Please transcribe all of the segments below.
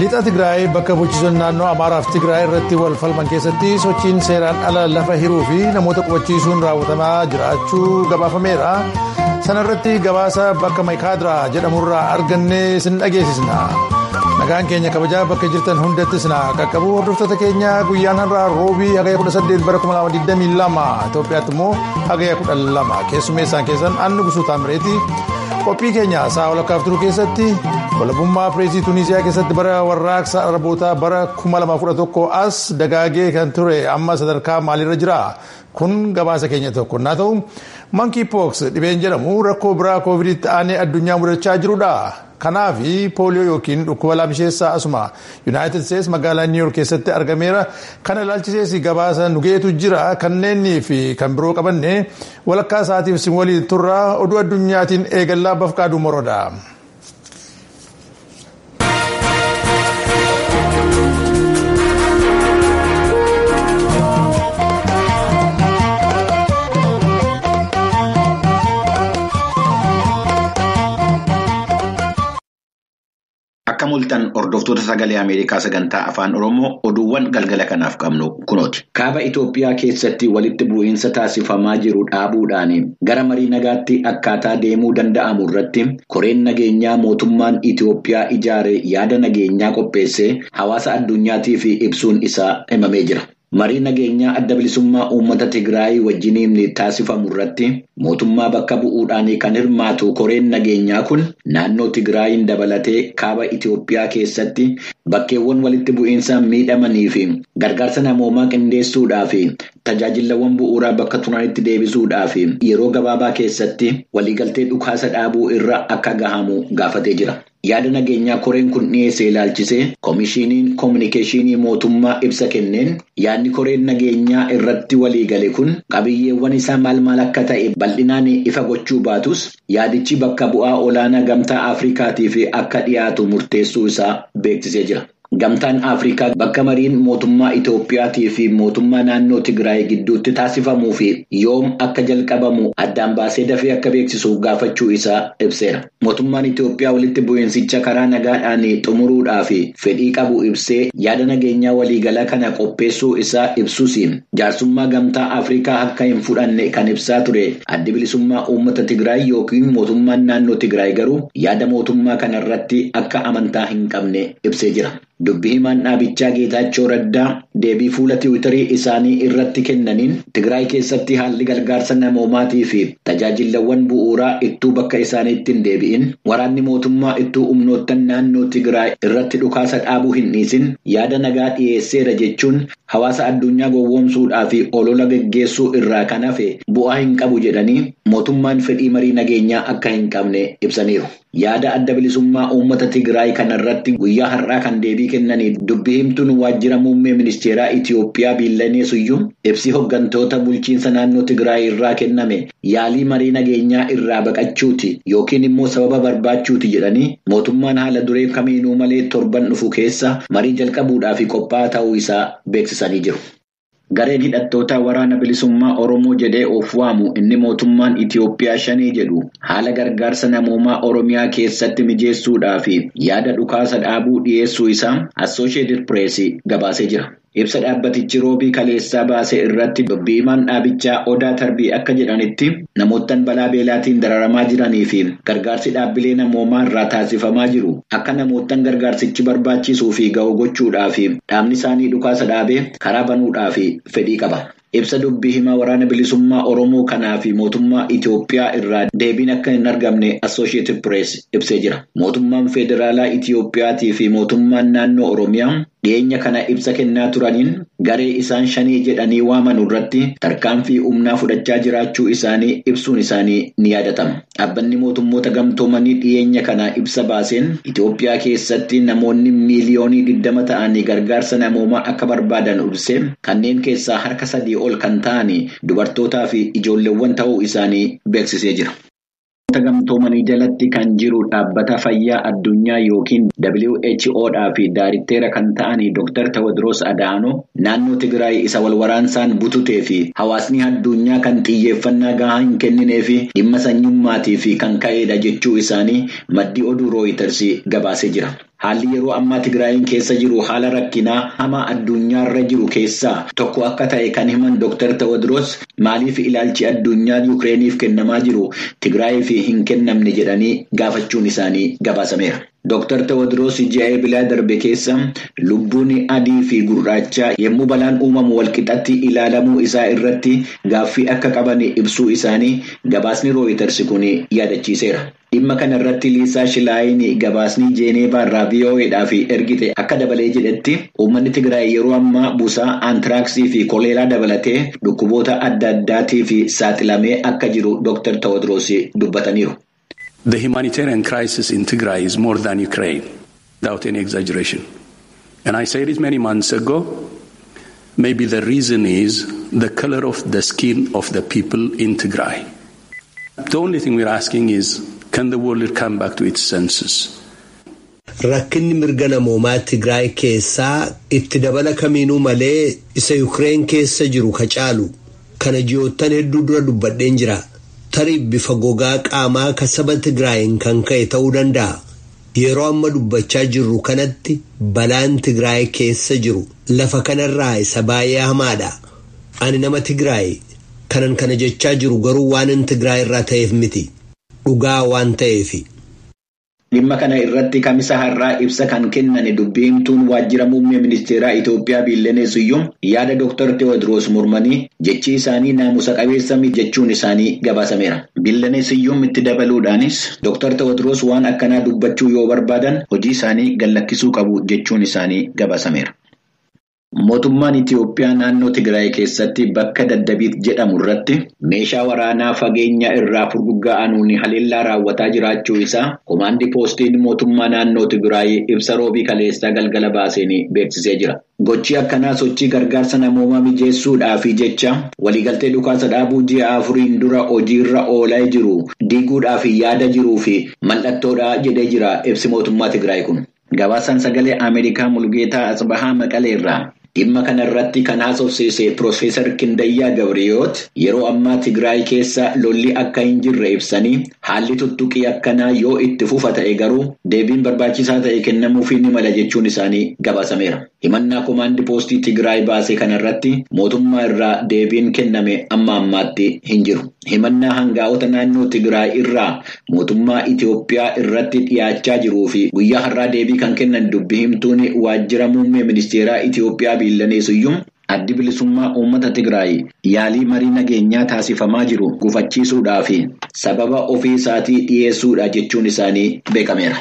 Lixa Tigraay bakka bulchitoonni naannoo Amaaraa fi Tigraay irratti wal falman keessatti sochiin seeraan ala lafa hiruu fi namoota qubachiisuun raawwatamaa jiraachuu gabaafameera. Sana irratti gabaasa bakka Maayikaadiraa jedhamurraa argannee isin dhageessisna. Nagaan keenya kabajaa bakka jirtan hundatti isin qaqqabu hordoftoota keenya guyyaan har'aa roobii hagaya 18 bara 2022 Itoophiyaatti immoo hagaya 12 keessummeessaan keessan Annu Gusuu Taamireeti. Qophii keenya sa'a walakkaaf turu keessatti walabummaa pireesii Tuuniziyaa keessatti bara warraaqsa Arabootaa bara 2011 as dagaagee kan ture amma sadarkaa maaliirra jira? Kun gabaasa keenya tokko naa ta'u Monkey Pox dhibeen jedhamu rakkoo biraa kooviditti aanee addunyaa mudachaa jirudha. Kanaaf pooliyoo yookiin dhukkuba laamsheessaa asuma Yuunaayitid Steets magaalaa Niw Yoork keessatti argameera. Kana ilaalchisees gabaasa nu geetu jira. Kanneenii fi kan biroo qabanne walakkaa isaatiif isin waliin turra oduu addunyaatiin eegallaa Bafqaaduu Moroodha. Akka mul'atan hordoftoota sagalee Ameerikaa sagantaa afaan Oromoo oduuwwan galgala kanaaf qabnu kunooti. Kaaba Itoophiyaa keessatti walitti bu'iinsa taasifamaa jiru dhaabuudhaan gara marii nagaatti akkaataa deemuu danda'amu irratti koreen nageenyaa mootummaan Itoophiyaa ijaare yaada nageenyaa qopheessee hawaasa addunyaatiif ibsuun isaa himamee jira. Marii nageenyaa adda bilisummaa uummata Tigraay wajjiniin taasifamu irratti mootummaa bakka bu'uudhaan kan hirmaatu koreen nageenyaa kun naannoo Tigraayin dabalatee kaaba Itoophiyaa keessatti bakkeewwan walitti bu'iinsa miidhamanii fi gargaarsa namoomaa qindeessuudhaa fi tajaajilawwan bu'uuraa bakka turanitti deebisuudhaa fi yeroo gabaabaa keessatti waliigaltee dhukaasa dhaabuu irra akka gahamu gaafatee jira. Yaada nageenyaa koreen kun dhiyeesse ilaalchisee Komishiiniin Kominikeeshinii mootummaa ibsa kenneen yaadni koreen nageenyaa irratti waliigale kun qabiyyeewwan isaa maal maal akka ta'e bal'inaan ifa gochuu baatus yaadichi bakka bu'aa olaanaa gamtaa Afrikaatiif akka dhiyaatu murteessuu isaa beeksisee jira. Gamtaan Afrikaa bakka mariin mootummaa Itoophiyaatii fi mootummaa naannoo Tigraay gidduutti taasifamuu fi yoom akka jalqabamu addaan baasee dafee akka beeksisuuf gaafachuu isaa ibseera. Mootummaan Itoophiyaa walitti bu'iinsicha karaa nagaadhaan xumuruudhaaf fedhii qabu ibsee yaada nageenyaa waliigalaa kana qopheessuu isaa ibsus jaarsummaa gamtaa Afrikaa akka hin fudhanne kan ibsaa ture addi bilisummaa uummata Tigraay yookiin mootummaan naannoo Tigraay garuu yaada mootummaa kanarratti akka amantaa hin qabne ibsee jira. Dubbii himaan dhaabichaa Geetaachoo Raddaa deebii fuula tiwiitarii isaanii irratti kennaniin Tigraay keessatti haalli gargaarsa namoomaatii fi tajaajilawwan bu'uuraa ittuu bakka isaaniitti hin deebi'in waraanni mootummaa ittuu humnoottan naannoo Tigraay irratti dhukaasa dhaabuu hin dhiisin yaada nagaa dhiyeesseera jechuun hawaasa addunyaa gowwoomsuudhaa fi olola geggeessuu irraa kan hafe bu'aa hin qabu jedhanii mootummaan fedhii marii nageenyaa akka hin qabne ibsaniiru. Yaada adda bilisummaa uummata Tigraay kanarratti guyyaa har'aa kan deebii kennanii dubbii himtuun waajjira muummee ministeeraa Itoophiyaa Biillanee Suyyum ibsi hooggantoota bulchiinsa naannoo Tigraay irraa kenname yaalii marii nageenyaa irraa baqachuuti yookiin immoo sababa barbaachuuti jedhanii mootummaan haala duree kamiinuu malee torban dhufu keessa marii jalqabuudhaaf qophaa'aa ta'uu isaa beeksisanii jiru. Gareen hidhattoota waraana bilisummaa Oromoo jedhee of waamu inni mootummaan Itoophiyaa shanii jedhu haala gargaarsa namoomaa Oromiyaa keessatti mijeessuudhaa fi yaada dhukaasa dhaabuu dhiyeessuu isaa Associated Press gabaasee jira. Ibsa dhaabbatichi roobii kaleessaa baase irratti dubbii himaan dhaabichaa Odaa Tarbii akka jedhanitti namoottan balaa beelaatiin dararamaa jiranii fi gargaarsi dhaabbilee namoomaa irraa taasifamaa jiru akka namoottan gargaarsichi barbaachisuu fi ga'u gochuudhaaf dhaabni isaanii dhukaasa dhaabee karaa banuudhaaf fedhii qaba. Ibsa dubbii himaa waraana bilisummaa Oromoo kanaa fi mootummaa Itoophiyaa irraa deebiin akka hin argamne Associated Press ibsee jira. Mootummaan Federaalaa Itoophiyaatii fi mootummaan naannoo Oromiyaa dhiyeenya kana ibsa kennaa turaniin garee isaan shanii jedhanii waaman irratti tarkaanfii humnaa fudhachaa jiraachuu isaanii ibsuun isaanii ni yaadatama. Dhaabbanni mootummoota gamtoomanii dhiyeenya kana ibsa baaseen Itoophiyaa keessatti namoonni miiliyoonii 20 ta'anii gargaarsa namoomaa akka barbaadan ibsee kanneen keessaa harka 3 ol kan ta'anii dubartootaa fi ijoolleewwan ta'uu isaanii beeksisee jira. Gamtoomanii jalatti kan jiru dhaabbata fayyaa addunyaa yookiin WHOdhaa fi daaritteera kan ta'anii Dr. Tewodiroos Adaanoo naannoo Tigraay isa walwaraansaan bututee fi hawaasni addunyaa kan xiyyeeffannaa gahaa hin kenninee fi dhimma sanyummaatii fi kan ka'edha jechuu isaanii maddi oduu Reuters gabaasee jira. Haalli yeroo ammaa Tigraayin keessa jiru haala rakkinaa hamaa addunyaarra jiru keessaa tokko akka ta'e kan himan Dr. Tewoodiroos maaliif ilaalchi addunyaa Yukireeniif kennamaa jiru Tigraayiif hin kennamne jedhanii gaafachuun isaanii gabaasameera. Dr. Tewoodiroos ji'a Eebilaa darbe keessa lubbuun adii fi gurraachaa yommuu balaan uumamu walqixatti ilaalamuu isaa irratti gaaffii akka qaban ibsuu isaanii gabaasni Rooyiters kun yaadachiiseera. Dhimma kana irratti Liisaa Shilaayin gabaasni Jeeneevaa irraa VOAdhaaf ergite akka dabalee jedhetti uummanni Tigraay yeroo ammaa busaa antiraaksii fi koleeraa dabalatee dhukkuboota adda addaatiif saaxilamee akka jiru Dr. Tewoodiroos dubbataniiru. The humanitarian crisis in Tigray is more than Ukraine, without any exaggeration. And I said it many months ago, maybe the reason is the color of the skin of the people in Tigray. The only thing we're asking is, can the world come back to its senses? Rakkinni mirga namoomaa Tigraay keessaa itti dabala kamiinuu malee isa Ukraine keessa jiru ka caalu kana ji'oottan hedduu dura dubbadheen jira. Tarii bifa gogaa qaamaa ka saba Tigraayin kan ka'e ta'uu danda'a. Yeroo amma dubbachaa jirru kanatti balaan Tigraay keessa jiru lafa kanarraa isa baay'ee hamaadha. Ani nama Tigraay kanan kana jechaa jiru garuu waan Tigraay irraa ta'eef miti. Dhugaa waan ta'eefi. Dhimma kana irratti kamisa har'aa ibsa kan kennan dubbii himtuun waajjira muummee ministeeraa Itoophiyaa Biillenee Siyyum yaada Dr. Tewoodiroos mormanii jechi isaanii naamusa qabeessa miti jechuun isaanii gabaasameera. Biillenee Siyyum itti dabaluudhaanis Dr. Tewoodiroos waan akkanaa dubbachuu yoo barbaadan hojii isaanii gallakkisuu qabu jechuun isaanii gabaasameera. Mootummaan Itiyoophiyaa naannoo Tigraay keessatti bakka Daddabiit jedhamu irratti meeshaa waraanaa fageenya irraa furguggaa'anuun haleellaa raawwataa jiraachuu isaa komaandii poostiin mootummaa naannoo Tigraay ibsa roobii kaleessaa galgala baaseen beeksisee jira. Gochi akkanaa sochii gargaarsa namoomaa mijeessuudhaaf jecha waliigaltee dhukaasa dhaabuu ji'a 4 dura hojiirra oolaa jiru diiguudhaaf yaada jiruu fi mallattoodha jedhee jira ibsi mootummaa Tigraay kun. Gabaasaan sagalee Ameerikaa Mulgeetaa Asbahaa Maqalee irraa. Dhimma kana irratti kan haasofsiise Piroofeesar Kindayyaa Gabriyoot yeroo ammaa Tigraay keessa lolli akka hin jirre ibsanii haalli tuttuqii akkanaa yoo itti fufa ta'e garuu deebiin barbaachisaa ta'e kennamuufii ni mala jechuun isaanii gabaasameera. Himannaa komaandi poostii Tigraay baase kanarratti mootummaa irraa deebiin kenname amma ammaatti hin jiru. Himannaa hangaa'ota naannoo Tigraay irraa mootummaa Itiyoophiyaa irratti dhiyaachaa jiruu fi guyyaa har'aa deebii kan kennan dubbii himtuun waajjira muummee ministeeraa Itiyoophiyaa Biillenee Siyyum addi bilisummaa uummata Tigraay yaalii marii nageenyaa taasifamaa jiru gufachiisuudhaa fi sababa ofii isaatii dhiyeessuudha jechuun isaanii beekameera.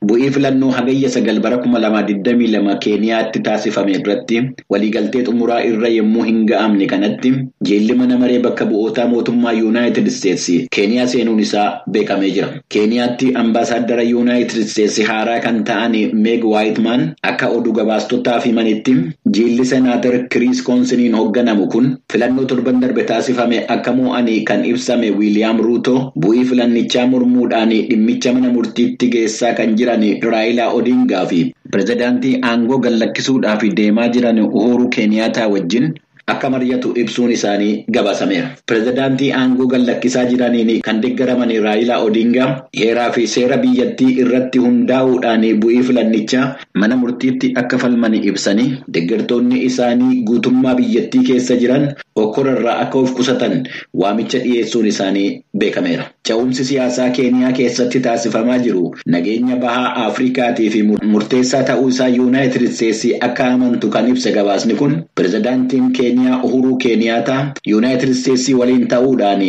Bu'ii filannoo hagayya 9 bara 2022 Keeniyaatti taasifame irratti waliigaltee xumuraa irra yommuu hin ga'amne kanatti jeelli mana maree bakka bu'ootaa mootummaa Yuunaayitid Isteetsi Keeniyaa seenuun isaa beekamee jira. Keeniyaatti ambaasaaddara Yuunaayitid Isteetsi haaraa kan ta'an Meeg Waayitmaan akka oduu gabaastotaaf himanitti jeelli senaatar Kiriis Koonsiniin hoogganamu kun filannoo torban darbe taasifame akka mo'anii kan ibsame Wiiliyaam Ruuto bu'ii filannichaa mormuudhaan dhimmicha mana murtiitti geessaa kan jiran. Raayilaa Odingaa fi pirezidaantii aangoo gallakkisuudhaaf deemaa jiran Uhuru Keeniyaataa wajjin akka mari'atu ibsuun isaanii gabaasameera. Pirezidaantii aangoo gallakkisaa jiraniin kan deeggaraman Raayilaa Odingaa heeraa fi seera biyyattii irratti hundaa'uudhaan bu'ii filannichaa mana murtiitti akka falman ibsanii deeggartoonni isaanii guutummaa biyyattii keessa jiran okkorarraa akka of qusatan waamicha dhiyeessuun isaanii beekameera. Ca'umsi siyaasaa Keeniyaa keessatti taasifamaa jiru nageenya bahaa Afrikaatii fi murteessaa ta'uu isaa Yuunaayitid Isteetsi akka amantu kan ibse gabaasni kun pirezidaantiin Keeniyaa Uhuru Keeniyaataa Yuunaayitid Isteetsi waliin ta'uudhaan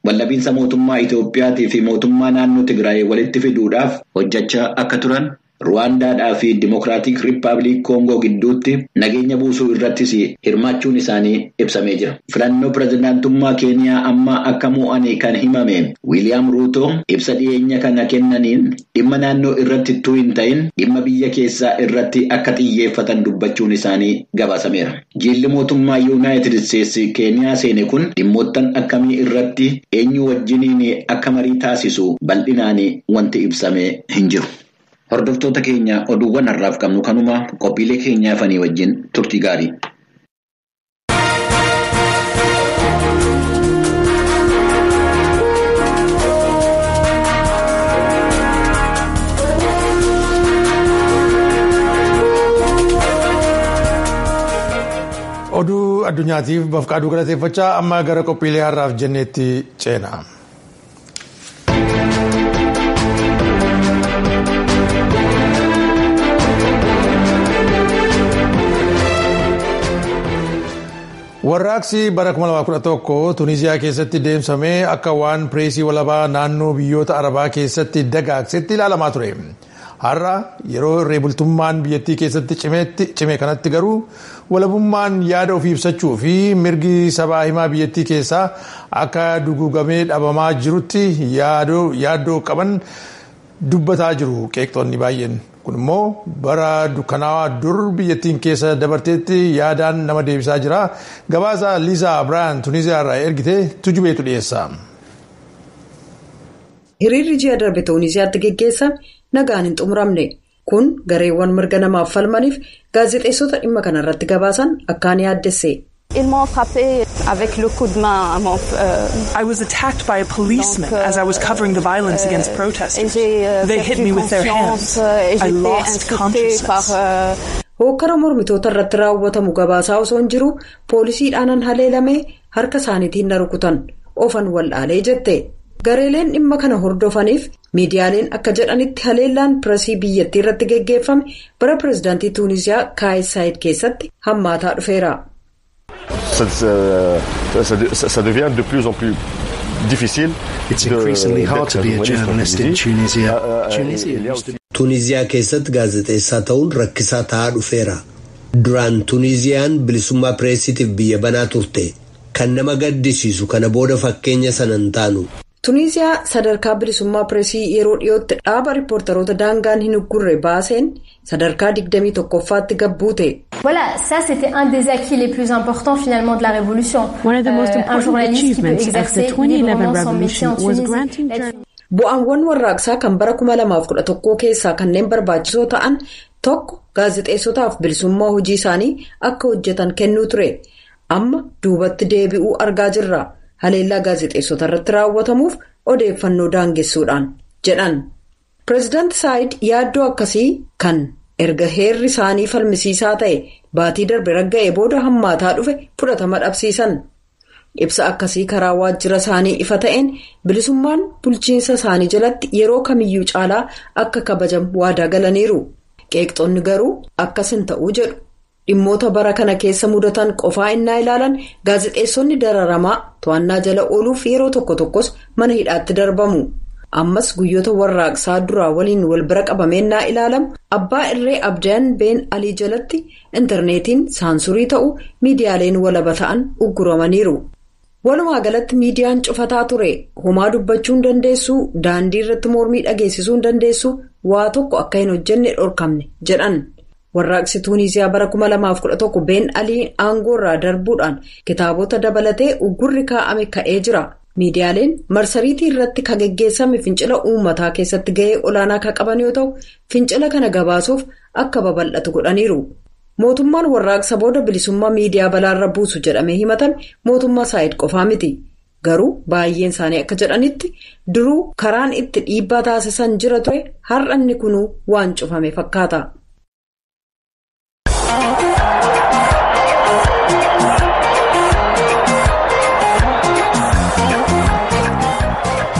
wallabiinsa mootummaa Itoophiyaatii fi mootummaa naannoo Tigraay walitti fiduudhaaf hojjechaa akka turan Ruwaandaadhaa fi Dimokiraatik Rippaabilik Koongoo gidduutti nageenya buusuu irrattis hirmaachuun isaanii ibsamee jira. Filannoo pirezidaantummaa Keeniyaa amma akka mo'an kan himame Wiiliyaam Ruuto ibsa dhiyeenya kana kennaniin dhimma naannoo irratti ittuu hin ta'in dhimma biyya keessaa irratti akka xiyyeeffatan dubbachuun isaanii gabaasameera. Jilli mootummaa Yuunaayitid Isteetsi Keeniyaa seene kun dhimmoottan akkamii irratti eenyu wajjiniin akka marii taasisu bal'inaan wanti ibsame hin jiru. Hordoftoota keenya oduuwwan har'aaf qabnu kanuma qophiilee keenyaa fanii wajjin turtii gaarii. Addunyaatiif Bafqaaduu galateeffachaa amma gara qophiilee har'aaf jenneetti ceena. Warraaqsi bara 2011 Tuniziyaa keessatti deemsifame akka waan pireesii walabaa naannoo biyyoota Arabaa keessatti dagaagsetti ilaalamaa ture. Har'a yeroo irree bultummaan biyyattii keessatti cime kanatti garuu walabummaan yaada ofii ibsachuu fi mirgi sabaa himaa biyyattii keessaa akka dugugamee dhabamaa jirutti yaaddoo qaban dubbataa jiru qeeqxoonni baay'een. Kun immoo bara dukkanaawaa dur biyyattiin keessa dabarteetti yaadaan nama deebisaa jira. Gabaasa Liizaa Biraayan Tuniziyaa irraa ergite tujubeetu dhiyeessa. Hiriirri ji'a darbe Tuniziyaatti geggeessame nagaan hin xumuramne. Kun gareewwan mirga namaaf falmaniif gaazexeessota dhimma kanarratti gabaasan akkaan yaaddesse. Ils m'ont frappé avec le coup de main. I was attacked by a policeman as I was covering the violence against protesters. They hit me with their hands. I lost consciousness. Hookkara mormitoota irratti raawwatamu gabaasaa osoo hin jiru poolisiidhaanan haleelamee harka isaaniitiin na rukutan ofan wal'aalee jette. Gareeleen dhimma kana hordofaniif miidiyaaleen akka jedhanitti haleellaan pireesii biyyattii irratti geggeeffame bara pireezidaantii Tuuniziyaa Kaayis Saayid keessatti hammaataa dhufeera. Ça devient de plus en plus difficile. It's increasingly hard to be a journalist in Tunisia. Tunisia used to be. Tuniziyaa keessatti gaazexeessaa ta'uun rakkisaa ta'aa dhufeera. Duraan Tuniziyaan bilisummaa pireesiitiif biyya banaa turte. Kan nama gaddisiisu kana booda fakkeenya sana hin taanu. Tuniziyaa sadarkaa bilisummaa pireesii yeroo dhiyootti dhaaba riippoortaroota daangaan hin uggurre baaseen sadarkaa 21ffaatti gabbuute. Voilà, ça c'était un des acquis les plus importants finalement de la révolution. One of the most Un important journaliste qui peut achievements of the exercer 2011 librement son métier revolution en was Tunisie. granting Bu'aawwan warraaqsaa kan bara 2011 keessaa kanneen barbaachisoo ta'an tokko gaazexeessotaaf bilisummaa hojii isaanii akka hojjetan kennuu ture. Amma duubatti deebi'uu argaa jirra. Haleellaa gaazexeessota irratti raawwatamuuf odeeffannoo daangessuudhaan jedhan. Pireezidaanti Saayid yaaddoo akkasii kan erga heerri isaanii falmisiisaa ta'e baatii darbe ragga'ee booda hammaataa dhufe fudhatama dhabsiisan. Ibsa akkasii karaa waajjira isaanii ifa ta'een bilisummaan bulchiinsa isaanii jalatti yeroo kamiyyuu caalaa akka kabajamu waadaa galaniiru. Qeeqxoonni garuu akkas hin ta'uu jedhu. Dhimmoota bara kana keessa mudatan qofaa innaa ilaalan gaazexeessonni dararamaa to'annaa jala ooluuf yeroo tokko tokkos mana hidhaatti darbamu. Ammas guyyoota warraaqsaa duraa waliin wal bira qabamee innaa ilaalamu abbaa irree Abdaan Been Alii jalatti intarneetiin saansurii ta'u miidiyaaleen walaba ta'an ugguramaniiru. Walumaa galatti miidiyaan cufataa ture homaa dubbachuu hin dandeessu daandii irratti mormii dhageessisuu hin dandeessu waa tokko akka hin hojjenne dhorkamne jedhan. Warraaqsi Tuuniziyaa bara 2011 Been Alii aangoo irraa darbuudhaan kitaabota dabalatee uggurri kaa'ame ka'ee jira. Miidiyaaleen marsariitii irratti kan geggeessame fincila uummataa keessatti ga'ee olaanaa kan qaban yoo ta'u fincila kana gabaasuuf akka babal'atu godhaniiru. Mootummaan warraaqsa booda bilisummaa miidiyaa balaarra buusu jedhamee himatame mootummaa Saayid qofaa miti. Garuu baay'een isaanii akka jedhanitti duruu karaan itti dhiibbaa taasisan jira ture har'anni kunuu waan cufame fakkaata.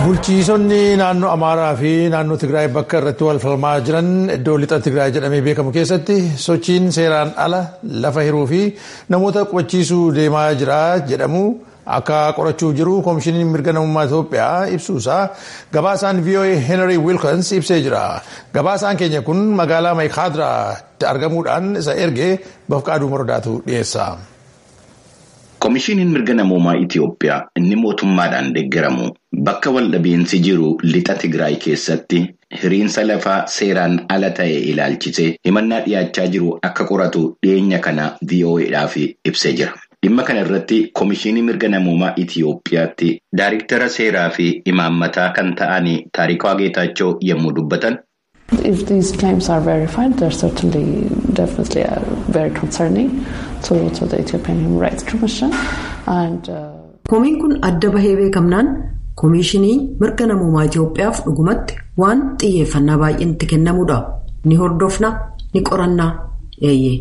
Bulchiisonni naannoo Amaaraa fi naannoo Tigraay bakka irratti wal falmaa jiran iddoo lixa Tigraay jedhamee beekamu keessatti sochiin seeraan ala lafa hiruu fi namoota qubachiisuu deemaa jira jedhamu akka qorachuuf jiru koomishiniin mirga namummaa Itoophiyaa ibsuusaa gabaasaan VOA Henry Wilkins ibsee jira. Gabaasaan keenya kun magaalaa Maayikaadiraatti argamuudhaan isa ergee Bafqaaduu Morodaatu dhiyeessa. Koomishiniin mirga namummaa Itoophiyaa inni mootummaadhaan deeggaramu bakka waldhabiinsi jiru lixa Tigraay keessatti hiriinsa lafaa seeraan ala ta'e ilaalchisee himannaa dhiyaachaa jiru akka qoratu dhiyeenya kana VOAdhaaf ibsee jira. Dhimma kana irratti Koomishinii mirga namummaa Itoophiyaatti Daariktara seeraa fi imaammataa kan ta'an Taarikaa Geetaachoo yommuu dubbatan. If these claims are verified, they're certainly definitely very concerning to the Ethiopian Human Rights Commission. And Komiin kun adda bahee beekamnaan Koomishinii mirga namummaa Itoophiyaaf dhugumatti waan xiyyeeffannaa baay'een itti kennamudha. Ni hordofna, ni qorannaa, eeyyee.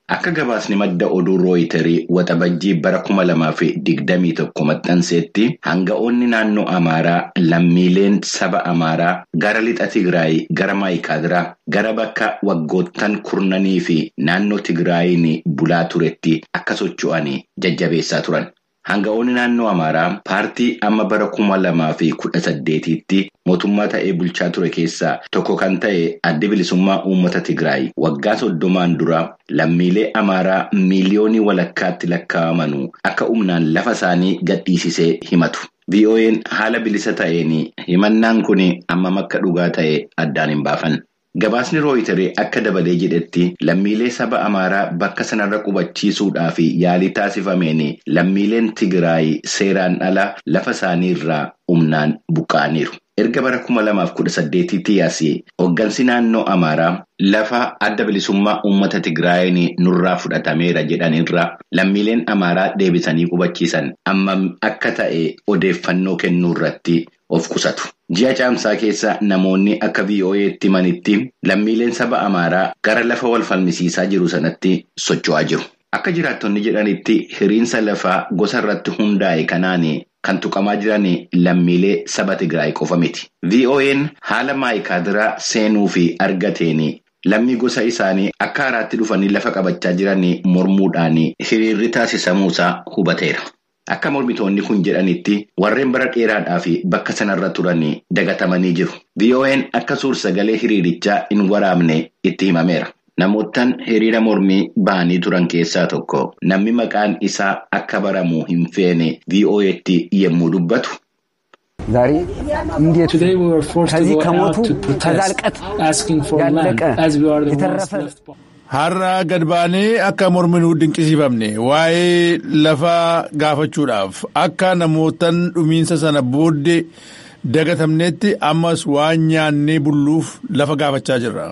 Akka gabaasni madda oduu Rooyitarii waxabajjii bara 2021 maxxanseetti hanga'oonni naannoo Amaaraa lammiileen saba Amaaraa gara lixa Tigraay gara Maayikaadiraa gara bakka waggoottan kurnanii fi naannoo Tigraayiin bulaa turetti akka socho'an jajjabeessaa turan. Hanga'oonni naannoo Amaaraa paartii amma bara 2018tti mootummaa ta'ee bulchaa ture keessaa tokko kan ta'e adda bilisummaa uummata Tigraay waggaa 30 dura lammiilee Amaaraa miiliyoonii walakkaatti lakkaa'aman akka humnaan lafa isaanii gadhiisisee himatu. VOA'n haala bilisa ta'een himannaan kun hammam akka dhugaa ta'e addaan hin baafan. Gabaasni Rooyitarii akka dabalee jedhetti lammiilee saba Amaaraa bakka sanarra qubachiisuudhaaf yaalii taasifameen lammiileen Tigraay seeraan ala lafa isaanii irraa humnaan buqqa'aniiru. Erga bara 2018tti yaasee hooggansi naannoo Amaaraa lafa adda bilisummaa uummata Tigraayin nurraa fudhatameera jedhanirra lammiileen Amaaraa deebisanii qubachiisan hammam akka ta'e odeeffannoo kennuu irratti of qusatu. Ji'a caamsaa keessa namoonni akka VOA'tti himanitti lammiileen saba Amaaraa gara lafa wal falmisiisaa jiru sanatti socho'aa jiru. Akka jiraattonni jedhanitti hiriinsa lafaa gosa irratti hundaa'e kanaan kan tuqamaa jiran lammiilee saba Tigraay qofa miti. VOA'n haala Maayikaadiraa seenuu fi argateen lammii gosa isaanii akka haaraatti dhufanii lafa qabachaa jiran mormuudhaan hiriirri taasisamuusaa hubateera. Akka mormitoonni kun jedhanitti warreen bara dheeraadhaaf bakka sanarra turan dagatamanii jiru. VOA'n akka suur-sagalee hiriirichaa hin waraabne itti himameera. Namoottan hiriira mormii ba'anii turan keessaa tokko namni maqaan isaa akka baramu hin feene VOA'tti yommuu dubbatu. Today we were forced to go out to protest, asking for land, as we are the ones left behind. Har'a gad baanee akka morminuu dinqisiifamne waa'ee lafaa gaafachuudhaaf akka namootan dhumiinsa sana booddee dagatamnetti ammas waan nyaannee bulluuf lafa gaafachaa jirra.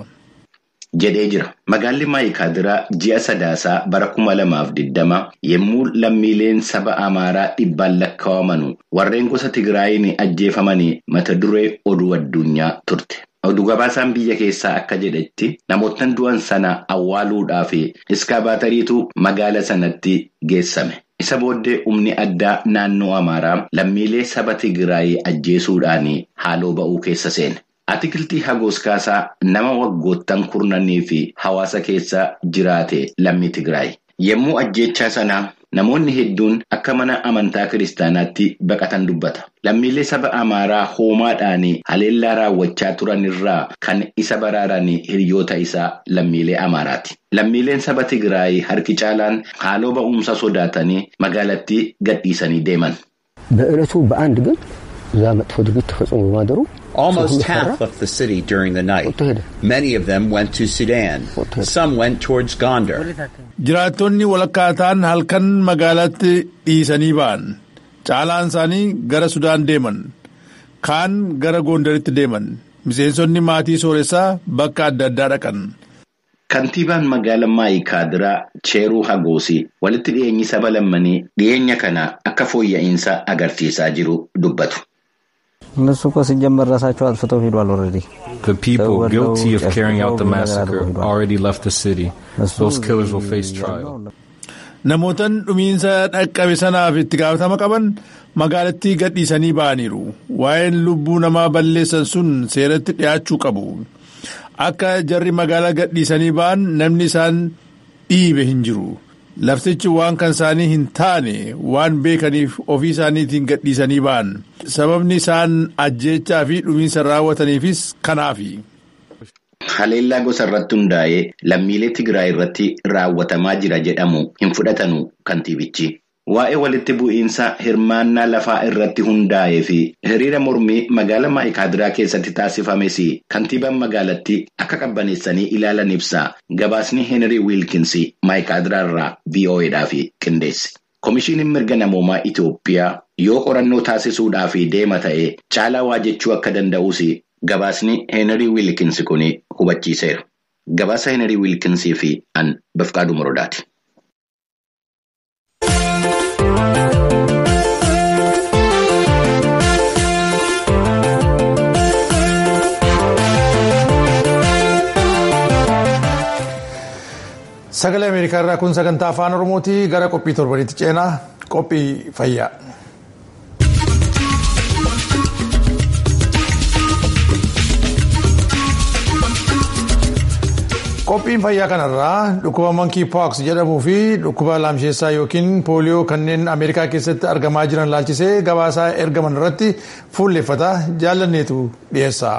Jedhee jira. Magaalli Maayikaadiraa ji'a sadaasaa bara 2020 yommuu lammiileen saba Amaaraa dhibbaan lakkaa'aman warreen gosa Tigraayin ajjeefamanii mata duree oduu addunyaa turte. Oduu gabaasaan biyya keessaa akka jedhetti namoottan du'an sana awwaaluudhaaf iskaabaatariitu magaala sanatti geessame. Isa booddee humni addaa naannoo Amaaraa lammiilee saba Tigraay ajjeesuudhaan haaloo ba'uu keessa seene. Atikiltii Hagoos Kaasaa nama waggoottan kurnanii fi hawaasa keessa jiraate lammii Tigraay. Yommuu ajjeechaa sanaa namoonni hedduun akka mana amantaa kiristaanaatti baqatan dubbata. Lammiilee saba Amaaraa hoomaadhaan haleellaa raawwachaa turan irraa kan isa baraaran hiriyoota isaa lammiilee Amaaraati. Lammiileen saba Tigraay harki caalaan haaloo ba'umsa sodaatanii magaalattii gadhiisanii deeman. በዕለቱ በአንድ ግን እዛ መጥፎ ድርጊት ተፈጽሞ በማደሩ Almost half left the city during the night. Many of them went to Sudan. Some went towards Gondar. Jiraattonni walakkaa ta'an halkan magaalaatti dhiisanii ba'an. Caalaan isaanii gara Sudaan deeman. Kaan gara Gondaritti deeman. Miseensonni maatii sooressaa bakka adda addaa dhaqan. Kantiibaan magaalaa Maayikaadiraa Cheeruu Hagoosii walitti dhiyeenyi saba lammanii dhiyeenya kana akka fooyya'insa agarsiisaa jiru dubbatu. እነሱ እኮ ሲጀመር ራሳቸው አጥፍተው ሄዷል። ኦልሬዲ The people guilty of carrying out the massacre already left the city. Those killers will face trial. Namootan dhumiinsa dhaqqabe sanaaf itti gaafatama qaban magaalattii gadhiisanii ba'aniiru. Waa'een lubbuu namaa balleessan sun seeratti dhiyaachuu qabu. Akka jarri magaalaa gadhiisanii ba'an namni isaan dhiibe hin jiru. Laftichi waan kan isaanii hin taane waan beekaniif ofii isaaniitiin gadhiisanii ba'an. Sababni isaan ajjeechaa fi dhumiinsa raawwataniifis kanaafi. Haleellaa gosa irratti hundaa'ee lammiilee Tigraay irratti raawwatamaa jira jedhamu hin fudhatanu kantiibichi. Waa'ee walitti bu'iinsa hirmaannaa lafaa irratti hundaa'ee fi hiriira mormii magaalaa Maayikaadiraa keessatti taasifames kantiibaan magaalattii akka qabbaneessanii ilaalan ibsa. Gabaasni Heenrii Wiilkins Maayikaadiraa irraa VOAdhaaf qindeesse. Komishiiniin mirga namoomaa Itoophiyaa yoo qorannoo taasisuudhaaf deema ta'e caalaa waa jechuu akka danda'us gabaasni Heenrii Wiilkins kun hubachiiseera. Gabaasa Heenrii Wiilkinsii fi an Bafqaaduu Morodaati. Sagalee Ameerikaa irraa kun sagantaa afaan Oromooti. Gara qophii torbanitti ceenaa, qophii fayyaa. Qophiin fayyaa kanarraa dhukkuba monkey pox jedhamuu fi dhukkuba laamsheessaa yookiin pooliyoo kanneen Ameerikaa keessatti argamaa jiran laalchisee gabaasaa ergaman irratti fuulleffata. Jaallanneetu dhiyeessa.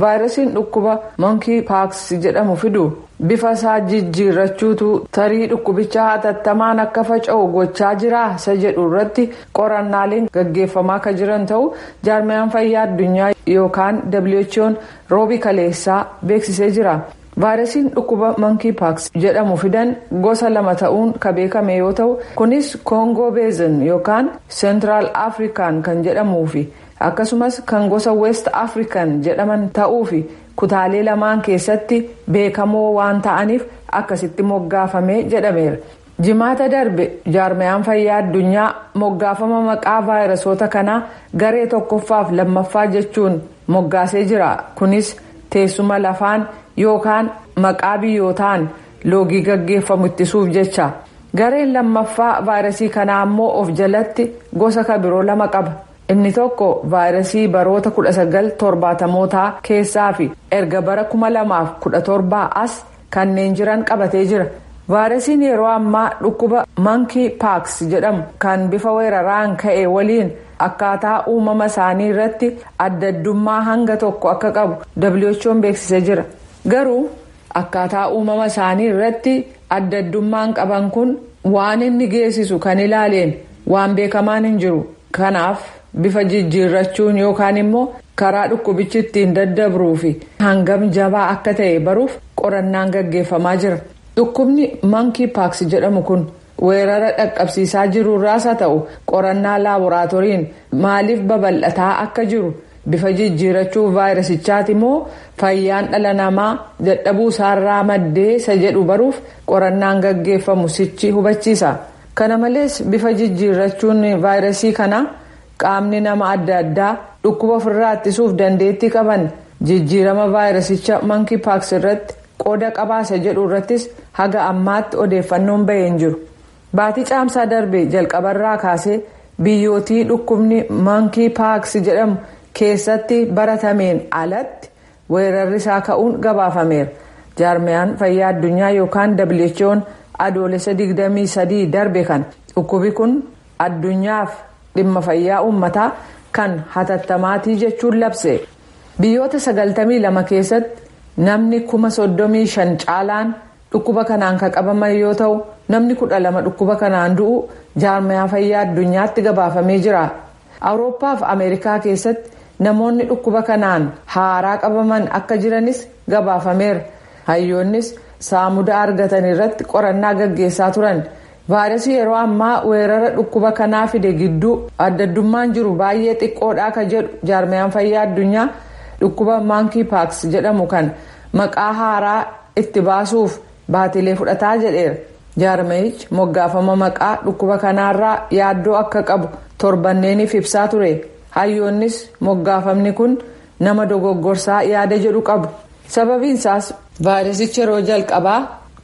Vaayirasiin dhukkuba monkey pox jedhamu fidu bifa isaa jijjiirrachuutu tarii dhukkubicha hatattamaan akka faca'u gochaa jira isa jedhu irratti qorannaaleen gaggeeffamaa akka jiran ta'u jaarmiyaan fayyaa addunyaa yookaan WHO'n roobi kaleessaa beeksisee jira. Vaayirasiin dhukkuba monkey pox jedhamu fidan gosa lama ta'uun kan beekame yoo ta'u, kunis Koongoo Beezin yookaan Seentiraal Afrikaan kan jedhamuufi akkasumas kan gosa West African jedhaman ta'uufi kutaalee lamaan keessatti beekamoo waan ta'aniif akkasitti moggaafame jedhameera. Jimaata darbe jaarmiyaan fayyaa addunyaa moggaafama maqaa vaayirasoota kanaa garee tokkoffaaf lammaffaa jechuun moggaasee jira. Kunis teessuma lafaan yookaan maqaa biyyootaan loogii gaggeeffamu ittisuuf jecha. Gareen lammaffaa vaayirasii kanaa ammoo of jalatti gosa kabiroo lama qaba. Inni tokko vaayirasii baroota 1970mootaa keessaa fi erga bara 2017 as kanneen jiran qabatee jira. Vaayirasiin yeroo ammaa dhukkuba monkey pox jedhamu kan bifa weeraraan ka'e waliin akkaataa uumama isaanii irratti adda addummaa hanga tokko akka qabu WHO'n beeksisee jira. Garuu akkaataa uumama isaanii irratti adda addummaan qaban kun waan inni geessisu kan ilaaleen waan beekamaan hin jiru. Kanaaf bifa jijjiirrachuun yookaan immoo karaa dhukkubichi ittiin daddabruu fi hangam jabaa akka ta'e baruuf qorannaan gaggeeffamaa jira. Dhukkubni monkey pox jedhamu kun weerara dhaqqabsiisaa jiruurraas haa ta'u, qorannaa laaboraatooriin maaliif babal'ataa akka jiru, bifa jijjiirrachuu vaayirasichaati immoo fayyaan dhala namaa dadhabuu isaarraa maddee isa jedhu baruuf qorannaan gaggeeffamu sichi hubachiisa. Kana malees bifa jijjiirrachuun vaayirasii kanaa qaamni nama adda addaa dhukkuba ofirraa ittisuuf dandeettii qaban jijjiirama vaayirasicha monkey pox irratti qooda qabaasa jedhu irrattis haga ammaatti odeeffannoon bahee hin jiru. Baatii caamsaa darbe jalqabarraa kaasee biyyootii dhukkubni monkey pox jedhamu keessatti baratameen alatti weerarri isaa ka'uun gabaafameera. Jaarmiyaan fayyaa addunyaa yookaan WHO'n adoolessa 23 darbe kan dhukkubi kun addunyaaf dhimma fayyaa uummataa kan hatattamaatii jechuun labse. Biyyoota 92 keessatti namni 35,000 caalaan dhukkuba kanaan kan qabaman yoo ta'u, namni 12 dhukkuba kanaan du'u jaarmiyaa fayyaa addunyaatti gabaafamee jira. Awurooppaa fi Ameerikaa keessatti namoonni dhukkuba kanaan haaraa qabaman akka jiranis gabaafameera. Hayyoonnis saamuda argatan irratti qorannaa gaggeessaa turan. Vaayirasii yeroo ammaa weerara dhukkuba kanaa fide gidduu adda addummaan jiru baay'ee xiqqoodha ka jedhu jaarmiyaan fayyaa addunyaa, dhukkuba monkey pox jedhamu kan maqaa haaraa itti baasuuf baatilee fudhataa jedheera. Jaarmiyichi moggaafama maqaa dhukkuba kanaarraa yaaddoo akka qabu torbanneeniif ibsaa ture. Hayyoonnis moggaafamni kun nama dogoggorsaa yaada jedhu qabu. Sababiinsaas vaayirasichi yeroo jalqabaa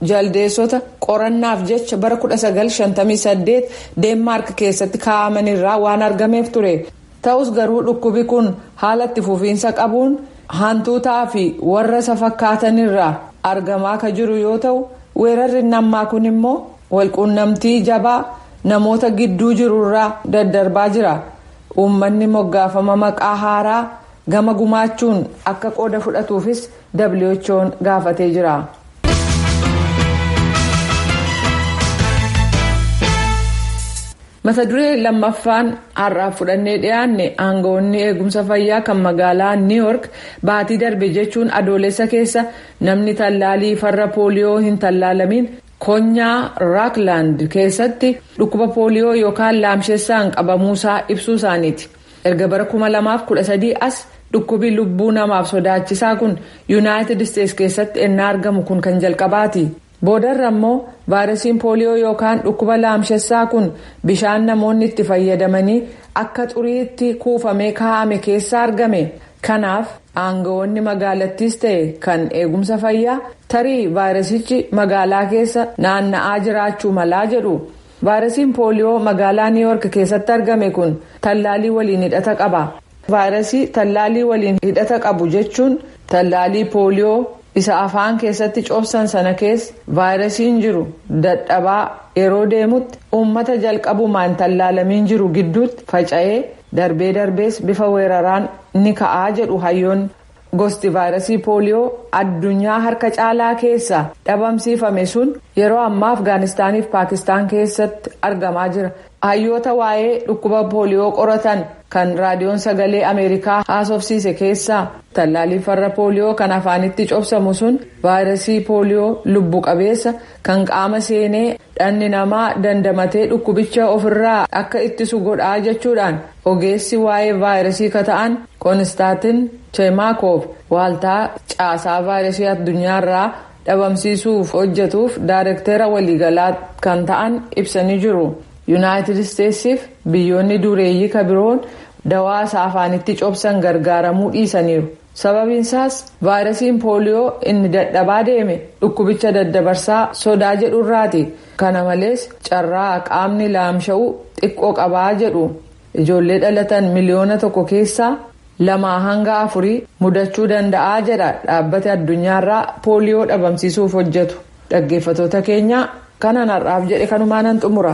jaldeessota qorannaaf jecha bara 1958 Deenmaark keessatti kaa'amanirraa waan argameef ture. Ta'us garuu dhukkubi kun haala itti fufiinsa qabuun hantuutaa fi warra isa fakkaatanirraa argamaa ka jiru yoo ta'u, weerarri ammaa kun immoo walquunnamtii jabaa namoota gidduu jirurraa daddarbaa jira. Uummanni moggaafama maqaa haaraa gama gumaachuun akka qooda fudhatuufis WHO'n gaafatee jira. Mata duree lammaffaan har'aaf fudhannee dhiyaanne, aangawoonni eegumsa fayyaa kan magaalaa New York baatii darbe jechuun adoolessa keessa namni tallaalii farra pooliyoo hin tallaalamiin konyaa Raakland keessatti dhukkuba pooliyoo yookaan laamshessaan qabamuusaa ibsuu isaaniiti. Erga bara 2013 as dhukkubi lubbuu namaaf sodaachisaa kun Yuunaayitid Isteetsi keessatti ennaa argamu kun kan jalqabaati. Boodarra immoo vaayirasiin pooliyoo yookaan dhukkuba laamshessaa kun bishaan namoonni itti fayyadamanii akka xuriitti kuufamee kaa'ame keessa argame. Kanaaf aangawoonni magaalattiis ta'e kan eegumsa fayyaa tarii vaayirasichi magaalaa keessa naanna'aa jiraachuu malaa jedhu. Vaayirasiin pooliyoo magaalaa Niiyork keessatti argame kun tallaalii waliin hidhata qaba. Vaayirasii tallaalii waliin hidhata qabu jechuun tallaalii pooliyoo isa afaan keessatti cobsan sana keessa vaayirasiin jiru dadhabaa yeroo deemutti uummata jalqabumaan tallaalamiin jiru gidduutti faca'ee darbee darbees bifa weeraraan ni ka'aa jedhu hayyoonni. Gosti vaayirasii pooliyoo addunyaa harka caalaa keessa dhabamsiifame sun yeroo ammaa Afgaanistaaniif Paakistaan keessatti argamaa jira. Hayyoota waa'ee dhukkuba pooliyoo qoratan kan raadiyoon sagalee Ameerikaa haasofsiise keessaa tallaalii farra pooliyoo kan afaanitti cobsamu sun vaayirasii pooliyoo lubbu qabeessa kan qaama seenee dhalli namaa dandamatee dhukkubicha ofirraa akka ittisu godhaa jechuudhaan ogeessi waa'ee vaayirasii kata'an Koonistaatin Cheemaakoof waaltaa caasaa vaayirasii addunyaarraa dhabamsiisuuf hojjetuuf daayirektera waliigalaa kan ta'an ibsanii jiru. Yuunaayitid Isteetsiif biyyoonni dureeyyii kabiroon dawaa isaa afaanitti cobsan gargaaramuu dhiisaniiru. Sababiinsaas vaayirasiin pooliyoo inni dadhabaa deeme dhukkubicha daddabarsaa sodaa jedhurraati. Kana malees carraa qaamni laamsha'u xiqqoo qabaa jedhu. Ijoollee dhalatan 1 miliyoona keessaa 2 hanga 4 mudachuu danda'aa jedha dhaabbata addunyaarraa pooliyoo dhabamsiisuuf hojjetu. Dhaggeeffattoota keenya kanan har'aaf jedhe kanumaan xumura.